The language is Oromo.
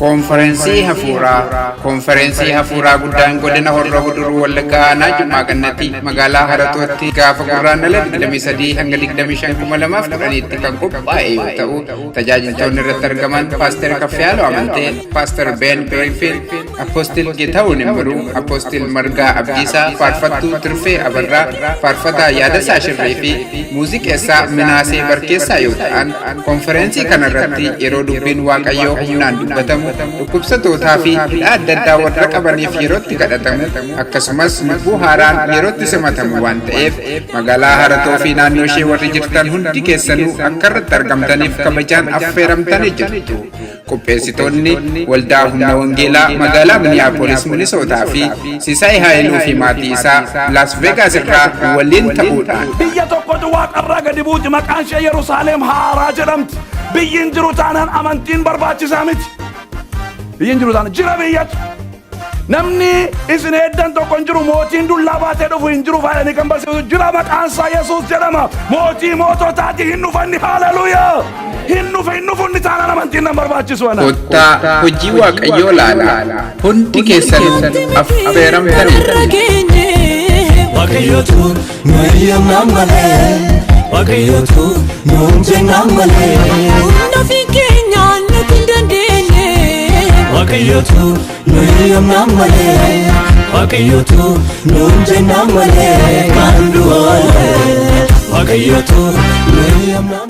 Koonfereensii hafuuraa. Koonfereensii hafuuraa guddaan godina Horroo Guduruu Wallaggaa, Aanaa Jimmaa Gannatii, magaalaa Haratootti gaafa Gurraandhala 23 hanga 25 2010tti kan qophaa'e yoo ta'u, tajaajiltoonni irratti argaman Paaster Kaffiyaaloo Amantee, Paaster Ben Greenfield, Apostle Getahun Immiruu, Apostle Margaa Abdiisaa, Faarfattuu Tirfee Abarraa, Faarfataa Yaadasaa Shirree fi muuziqeessaa Minaasee Barkeessaa yoo ta'an, koonfereensii kanarratti yeroo dubbiin Waaqayyoo humnaan dubbatamu, dhukkubsatootaa fi hidhaa adda addaa warra qabaniif yerootti kadhatamu, akkasumas lubbuu haaraan yerootti simatamu waan ta'eef, magaalaa Haratoo fi naannoo ishee warri jirtan hundi keessanuu akka irratti argamtaniif kabajaan affeeramtanii jirtu. Qopheessitoonni Waldaa Humna Wangeelaa magaalaa Minneapolis, Minisootaa fi Sisaay Haayiluu fi maatii isaa Las Vegas irraa waliin ta'uudhaan. Biyya tokkotu waaqarraa gadi buuti, maqaan ishee Yerusaalem Haaraa jedhamti. Biyyi hin jiru taanaan amantiin barbaachisaa miti. Biyyi hin jiru taanaan jira biyyatu. Namni isin eeddan tokko hin jiru, mootiin dullaa baatee dhufu hin jiru faayanii kan barsiisu jira, maqaan isaa Yesuus jedhama. Mootii moototaati, hin dhufanni, haleluuyaa. Hin dhufe, hin dhufu inni taanaan amantiin nan barbaachisu ana. Kottaa hojii Waaqayyoo laalaa, hundi keessanuu affeeramtanii. Waaqayyootu nu eeyyamnaan malee, Waaqayyootu nuun jennaan malee. Humna fi keenyaan nuti hin dandeenye. Waaqayyootu nu eeyyamnaan malee, Waaqayyootu nuun jennaan malee kan du'oole. Waaqayyootu nu eeyyamnaan.